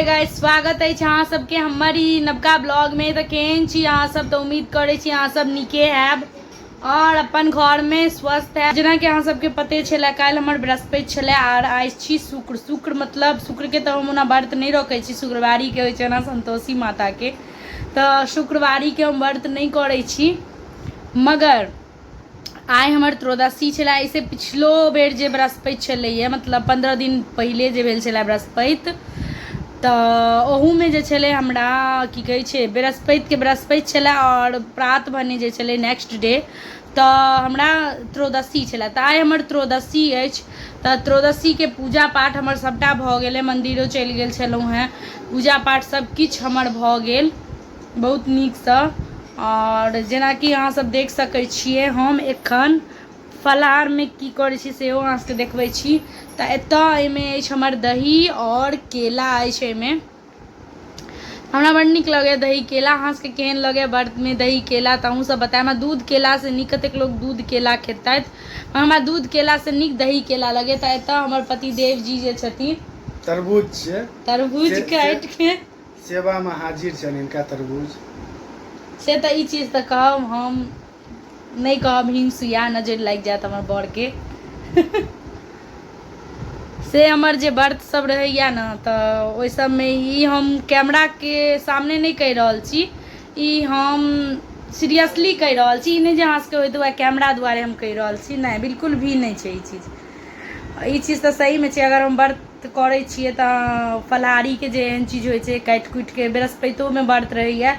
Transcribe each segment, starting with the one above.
Guys, स्वागत अछि अहाँ सबके हमर ई नवका ब्लॉगमे। तऽ केहन छी अहाँ सब? तऽ उम्मीद करै छी अहाँ सब नीके हैब आओर अपन घरमे स्वस्थ हैब। जेनाकि अहाँ सबके पते छलै, काल्हि हमर बृहस्पति छलै आर आइ छी शुक्र। शुक्र मतलब शुक्रके तऽ हम ओना व्रत नहि रखै छी, शुक्रवारीके होइ छै ओना सन्तोषी माताके, तऽ शुक्रवारीके हम व्रत नहि करै छी। मगर आइ हमर त्रयोदशी छलै। एहिसँ पिछलो बेर जे बृहस्पति छलैए, मतलब 15 दिन पहिले जे भेल छलै बृहस्पति, तऽ ओहूमे जे छलै हमरा की कहै छै, बृहस्पतिके बृहस्पति छलै आओर प्रात भने जे छलै नेक्स्ट डे तऽ हमरा त्रयोदशी छलै। तऽ आइ हमर त्रयोदशी अछि, तऽ त्रयोदशीके पूजा पाठ हमर सभटा भऽ गेलै। मन्दिरो चलि गेल छलहुँ हेँ, पूजा पाठ सभ किछु हमर भऽ गेल बहुत नीकसँ। आओर जेनाकि अहाँसभ देख सकै छियै, हम एखन फलाहारमे की करै छी सेहो अहाँ सभके देखबै छी। तऽ एतऽ एहिमे अछि हमर दही आओर केला अछि। एहिमे हमरा बड़ नीक लगैए दही केला। अहाँ सभके केहन लगैए व्रतमे दही केला, तऽ अहूँसभ बतायब। हमरा दूध केलासँ नीक, कतेक लोक दूध केला खेतथि, हमरा दूध केलासँ नीक दही केला लगैए। तऽ एतऽ हमर पतिदेव जी जे छथिन, तरबूज छियै, तरबूज काटि के सेवामे हाजिर छनि हिनका तरबूज से। तऽ ई चीज तऽ कहब हम नहि कहब, हिंग सुइया नजरि लागि जायत हमर बरके से। हमर जे व्रत सब रहैया ने, तऽ ओहि सबमे ई हम कैमराके सामने नहि कहि रहल छी, ई हम सीरियसली कहि रहल छी। ई नहि जे अहाँ सबके ओहि दुआरे कैमरा दुआरे हम कहि रहल छी, नहि, बिल्कुल भी नहि छै ई चीज। ई चीज तऽ सहीमे छै। अगर हम व्रत करै छियै तऽ फलाहारीके जे एहन चीज होइ छै काटि कुटिके, बृहस्पतिओमे व्रत रहैए,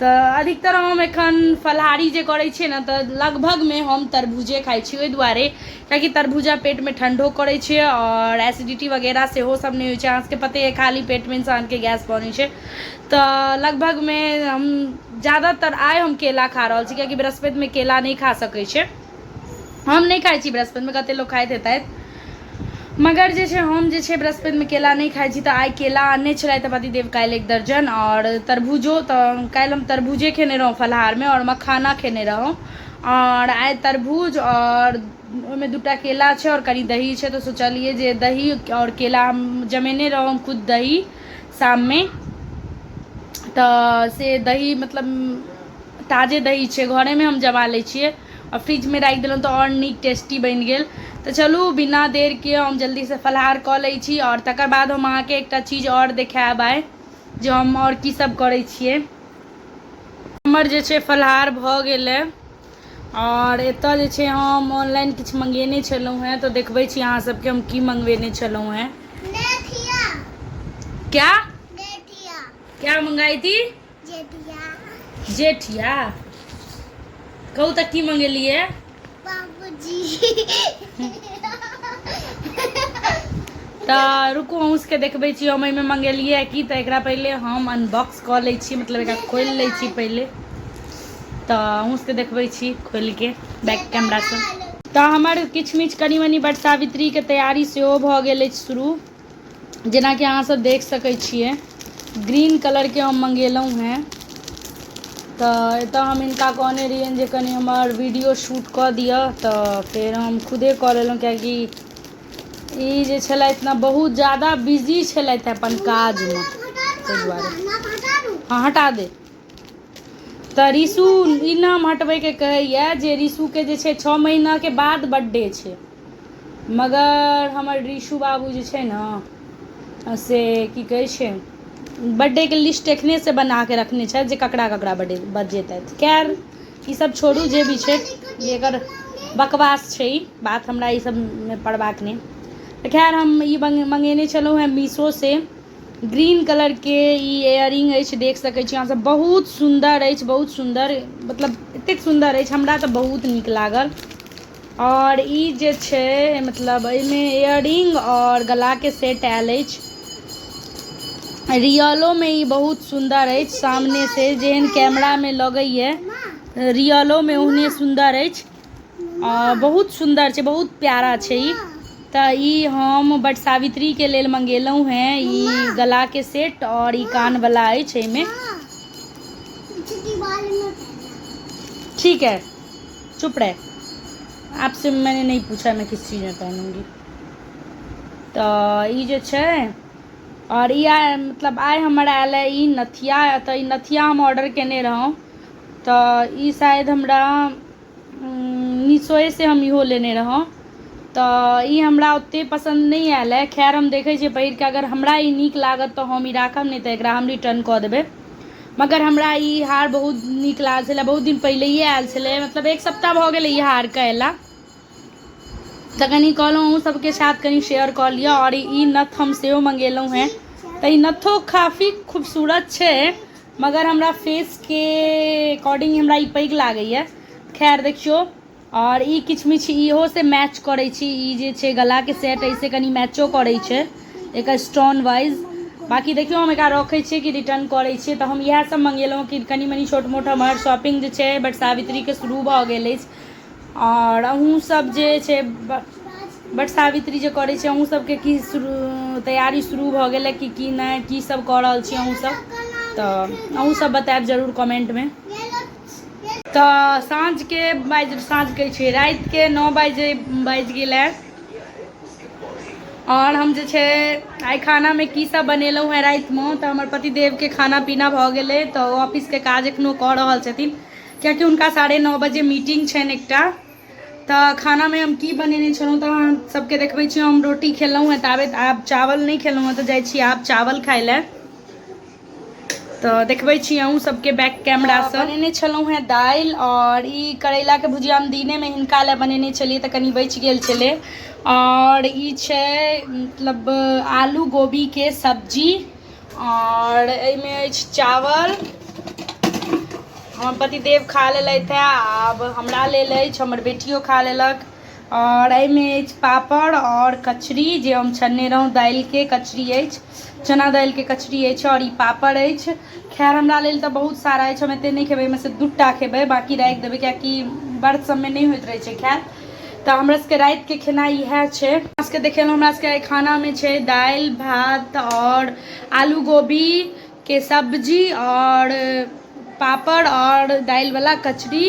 तऽ अधिकतर हम एखन फलाहारी जे करै छियै ने, तऽ लगभगमे हम तरबूजे खाइ छी। ओहि दुआरे कियाकि तरबूजा पेटमे ठण्डो करै छै आओर एसिडिटी वगैरह सेहो सब नहि होइ छै। अहाँ सबके पते अइ, खाली पेटमे इंसानके गैस बनै छै। तऽ लगभगमे हम ज्यादातर आइ हम केला खा रहल छी, कियाकि बृहस्पतिमे केला नहि खा सकै छै। हम नहि खाइ छी बृहस्पतिमे, कतेक लोक खाइत हेतथि, मगर जे छै हम जे छै बृहस्पतिमे केला नहि खाइ छी। तऽ आइ केला आनने छलथि पतिदेव काल्हि 1 दर्जन आओर तरबूजो। तऽ काल्हि हम तरबूजे खेने रहौँ फलाहारमे आओर मखाना खेने रहौँ, आओर आइ तरबूज आओर ओहिमे 2टा केला छै आओर कनि दही छै। तऽ सोचलियै जे दही आओर केला हम जमेने रहौँ खुद दही शाममे, तऽ से दही मतलब ताजे दही छै, घरेमे हम जमा लै छियै आओर फ्रिजमे राखि देलहुँ, तऽ आओर नीक टेस्टी बनि गेल। तऽ चलू, बिना देरके हम जल्दीसँ फलाहार कऽ लै छी आओर तकर बाद हम अहाँके एकटा चीज आओर देखायब आइ, जे हम आओर की सब करै छियै। हमर जे छै फलाहार भऽ गेलै आओर एतऽ जे छै हम ऑनलाइन किछु मंगेने छलहुँ हेँ, तऽ देखबै छी अहाँ सबके हम की मंगबेने छलहुँ हेँ। क्या क्या मंगाई थी जेठिया? कहू तऽ की मंगेलियै? बाबूजी। तऽ रुकू, अहूँ सबके देखबै छी हम एहिमे मंगेलियै की। तऽ एकरा पहिले हम अनबॉक्स कऽ लै छी, मतलब एकरा खोलि लै छी पहिले, तऽ अहूँ सबके देखबै छी खोलिके बैक कैमरासँ। तऽ हमर किछु मिछ कनि मनि बट सावित्रीके तैयारी सेहो भऽ गेल अछि शुरू। जेनाकि अहाँ सब देख सकै छियै, ग्रीन कलरके हम मंगेलहुँ हेँ। तऽ एतऽ हम हिनका कहने रहियनि जे कनि हमर वीडियो शूट कऽ दिअ, तऽ फेर हम खुदे कऽ लेलहुँ, कियाकि ई जे छलथि ने बहुत ज्यादा बिजी छलथि अपन काजमे, ताहि दुआरे। हँ, हटा दे। तऽ ऋषु ई नाम हटबैके कहैए जे ऋषुके जे छै 6 महीनाके बाद बर्थडे छै, मगर हमर ऋषु बाबू जे छै ने, से की कहै छै, बर्थडेके लिस्ट एखनेसँ बना कऽ रखने छथि जे ककरा ककरा बर्थडे बजेतथि। खैर, ईसभ छोड़ू, जे भी छै एकर बकवास छै ई बात, हमरा ई सबमे पड़बाक नहि। तऽ खैर, हम ई मंगेने छलहुँ हेँ मीशोसँ। ग्रीन कलरके ई इयरिंग अछि, देख सकै छी अहाँसभ, बहुत सुन्दर अछि, बहुत सुन्दर, मतलब एतेक सुन्दर अछि, हमरा तऽ बहुत नीक लागल। आओर ई जे छै, मतलब एहिमे इयरिंग आओर गलाके सेट आयल अछि। रियलोमे ई बहुत सुन्दर अछि। सामनेसँ जेहन कैमरामे लगैए, रियलोमे ओहने सुन्दर अछि। आ बहुत सुन्दर छै, बहुत प्यारा छै ई। तऽ ई हम बट सावित्रीके लेल मंगेलहुँ हेँ, ई गलाके सेट आओर ई कानवला अछि एहिमे। ठीक है, चुप रह, आपसे मैंने नहीं पूछा मैं किस चीज़ में पहनूंगी। तऽ ई जे छै, आओर ई आइ मतलब आइ हमर आयल हँ ई नथिया। तऽ ई नथिया हम ऑर्डर केने रहौँ, तऽ ई शायद हमरा मीशोएसँ हम इहो लेने रहौँ। तऽ ई हमरा ओतेक पसन्द नहि आयल हँ। खैर, हम देखै छियै पहिरके, अगर हमरा ई नीक लागत तऽ हम ई राखब, नहि तऽ एकरा हम रिटर्न कऽ देबै। मगर हमरा ई हार बहुत नीक लागल छलै। बहुत दिन पहिलैए आयल छलै, मतलब एक सप्ताह भऽ गेलै ई हारके अयला। तऽ कनि कहलहुँ अहूँ सबके साथ कनि शेयर कऽ लिअ। आओर ई नथ हम सेहो मंगेलहुँ हेँ, तऽ ई नथो काफी खूबसूरत छै, मगर हमरा फेसके अकॉर्डिंग हमरा ई पैघ लागैए। खैर देखियौ। आओर ई किछु मिछ इहो से मैच करै छी। ई जे छै गलाके सेट, एहिसँ कनि मैचो करै छै एकर स्टोन वाइज। बाँकी देखियौ, हम एकरा रखै छियै कि रिटर्न करै छियै। तऽ हम इएह सब मंगेलहुँ कि कनि मनि छोट मोट हमर शॉपिंग जे छै बट सावित्रीके शुरू भऽ गेल अछि। आओर अहूँ सब जे छै बट सावित्री जे करै छै, अहूँ सबके की शुरू तैयारी शुरू भऽ गेलै कि की नहि, की सब कऽ रहल छी अहूँ सब, तऽ अहूँ सब बतायब जरूर कमेंटमे। तऽ साँझके बाजि, साँझ कहै छियै, रातिके 9 बाजि बाजि गेल है। आओर हम जे छै आइ खानामे की सब बनेलहुँ हेँ रातिमे। तऽ हमर पतिदेवके खाना पीना भऽ गेलै, तऽ ओ ऑफिसके काज एखनो कऽ रहल छथिन, कियाकि हुनका 9:30 बजे मीटिंग छनि एकटा। तऽ खानामे हम की बनेने छलहुँ, तऽ अहाँ सबके देखबै छी। हम रोटी खेलहुँ हेँ ताबे, आब चावल नहि खेलहुँ हेँ, तऽ जाइ छी आब चावल खाइ लए। तऽ देखबै छी अहूँ सबके बैक कैमरासँ। बनेने छलहुँ हेँ दालि आओर ई करैलाके भुजिया हम दिनेमे हिनका लए बनेने छलियै, तऽ कनि बचि गेल छलै। आओर ई छै मतलब आलू गोभीके सब्जी, आओर एहिमे अछि चावल। हमर पतिदेव खा लेलथि हे, आब हमरा लेल अछि, हमर बेटियो खा लेलक। आओर एहिमे अछि पापड़ आओर कचरी जे हम छनने रहौँ, दालिके कचरी अछि, चना दालिके कचरी अछि, आओर ई पापड़ अछि। खैर, हमरा लेल तऽ बहुत सारा अछि, हम एतेक नहि खेबै, एहिमे से 2 टा खेबै, बाँकी राखि देबै, कियाकि व्रत सबमे नहि होइत रहै छै खायल। तऽ हमरा सबके रातिके खेनाइ इएह छै। हमरा सबके देखेलहुँ, हमरा सबके आइ खानामे छै दालि भात आओर आलू गोभीके सब्जी आओर पापड़ आओर दालिवला कचरी।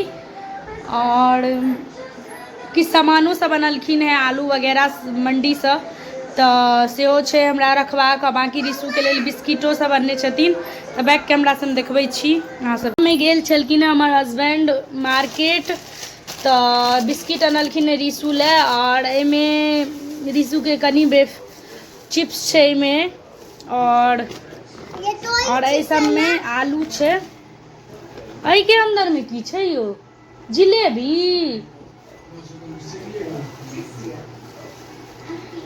आओर किछु सामानो सब अनलखिन हेँ, आलू वगैरह मण्डीसँ, तऽ सेहो छै हमरा रखबाक। आ बाँकी रिशुके लेल बिस्किटो सब अनने छथिन। तऽ बैक कैमरासँ हम देखबै छी अहाँ सब। मे गेल छलखिन हेँ हमर हसबैंड मार्केट, तऽ बिस्किट अनलखिन हेँ रिशु लए। आओर एहिमे रिशुके कनि बेफ चिप्स छै एहिमे, आओर एहि सबमे आलू छै। एहिके अन्दरमे की छै यौ? जिलेबी।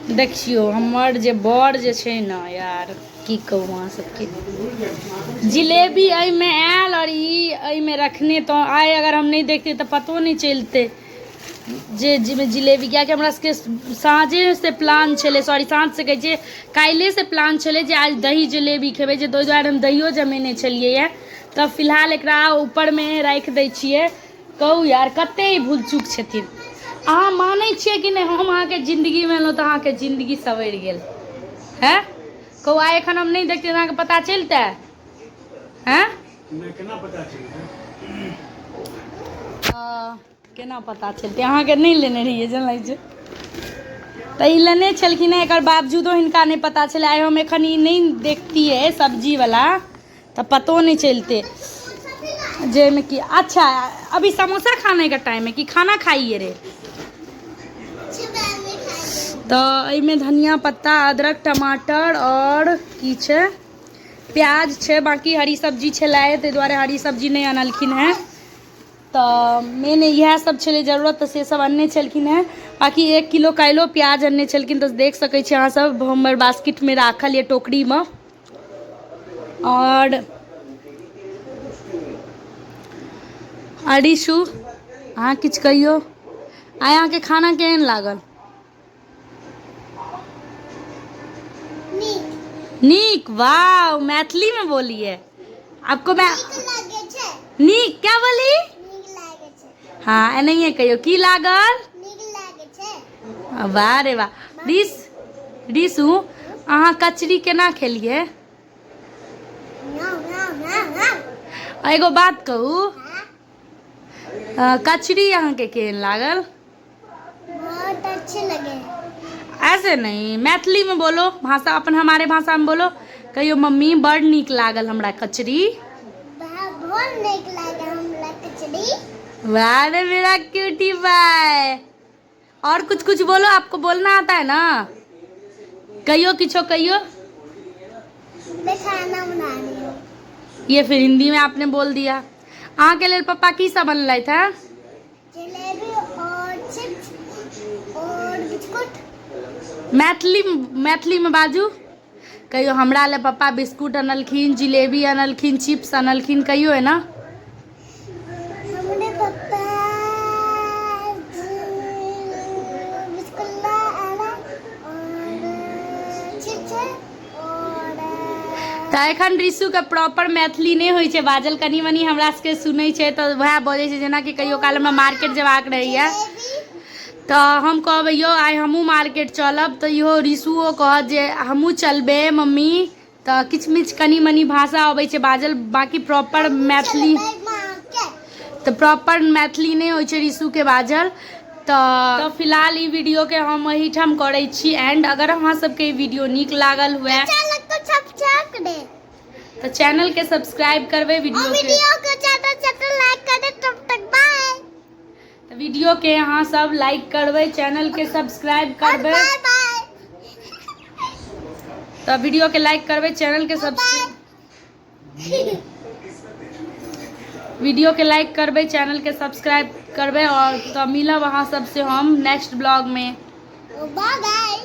देखियौ, हमर जे बर जे छै ने यार, की कहू अहाँ सबके, जिलेबी एहिमे आयल आओर ई एहिमे रखने। तऽ आइ अगर हम नहि देखतियै तऽ पतो नहि चलतै जे जिलेबी, कियाकि हमरा सबके साँझेसँ प्लान छलै, सॉरी, साँझसँ कहै छियै, काल्हिएसँ प्लान छलै जे आज दही जिलेबी खेबै, जे ओहि दुआरे हम दहियो जमेने छलियै यऽ। तऽ फिलहाल एकरा ऊपरमे राखि दै छियै। कहू यार, कते ई भूल चूक छथिन। अहाँ मानै छियै कि नहि, हम अहाँके जिन्दगीमे एलहुँ तऽ अहाँके जिन्दगी सवरि गेल हैं? कहू, आइ एखन हम नहि देखतियै तऽ अहाँके पता चलितै हैं? नहि, केना पता चलतै? केना पता चलतै? अहाँके नहि लेने रहियै जेना छै, तऽ ई लेने छलखिन हेँ, एकर बावजूदो हिनका नहि पता छलै। आइ हम एखन ई नहि देखतियै सब्जीवला तऽ पतो नहि चलते जाहिमे कि। अच्छा, अभी समोसा खाने का टाइम है कि खाना खाइए रे? तऽ एहिमे धनिया पत्ता, अदरक, टमाटर आओर की छै, प्याज छै। बाँकी हरी सब्जी छलै, ताहि दुआरे हरी सब्जी नहि अनलखिन हेँ। तऽ मेन इएह सब छलै जरूरत, तऽ से सब अनने छलखिन हेँ। बाँकी 1 किलो काल्हिओ प्याज अनने छलखिन, तऽ देख सकै छी अहाँ सब, हमर बास्केटमे राखल यऽ टोकरीमे। आओर अरिशु, अहाँ किछु कहियौ, आइ अहाँके खाना केहन लागल? नीक। वाह, मैथिली में बोलिए आपको मैं नीक क्या बोली? हाँ, एनाहिए कहियौ, की लागल? वाह रे वाह। रिस रिसु, अहाँ कचरी केना खेलियै? एगो बात कहू, कचरी अहाँके केहन लागल? बहुत अच्छे लगे। ऐसे नहीं, मैथिली में बोलो, भाषा अपन हमारे भाषा में बोलो। कहियो मम्मी बड़ नीक लागल हमरा कचरी। बहुत नीक लागल हमरा कचरी। वाह रे मेरा क्यूटी बाय। और कुछ कुछ बोलो, आपको बोलना आता है ना? कहियो किछो कहियो। मैं खाना बना रही हूँ। ये फिर हिंदी में आपने बोल दिया। अहाँ के लेल पप्पा की सब अनलथि है? जलेबी और चिप्स और बिस्कुट। मैथिली मैथिली में बाजू। कहियो हमरा ले पप्पा बिस्कुट अनलखिन, जिलेबी अनलखिन, चिप्स अनलखिन, कहियो है ना। हमरे पप्पा बिस्कुट आना और चिप्स और। तऽ एखन ऋषुके प्रॉपर मैथिली नहि होइ छै बाजल, कनि मनि हमरा सबके सुनै छै तऽ वएह बजै छै। जेनाकि कहियो काल हमरा मार्केट जेबाक रहैया तऽ हम कहबै यौ आइ हमहूँ मार्केट चलब, तऽ इहो ऋषुओ कहत जे हमहूँ चलबै मम्मी। तऽ किछु मिछ कनि मनि भाषा अबै छै बाजल, बाँकी प्रॉपर मैथिली तऽ प्रॉपर मैथिली नहि होइ छै ऋषुके बाजल। तऽ फिलहाल ई वीडियोके हम एहिठाम करै छी एंड। अगर अहाँ सबके ई वीडियो नीक लागल हुए तऽ चैनलके सब्सक्राइब करबै, वीडियो के ज्यादा से ज्यादा लाइक करे। तब तक बाय। तऽ वीडियो के अहाँ सब लाइक करबै, चैनल के सब्सक्राइब करबै। बाय बाय। तऽ वीडियो के लाइक करबै, चैनल के सब्सक्राइब, वीडियो के लाइक करबै, चैनल के सब्सक्राइब करबै और तऽ मिलब अहाँ सबसे हम नेक्स्ट ब्लॉग में। Bye bye.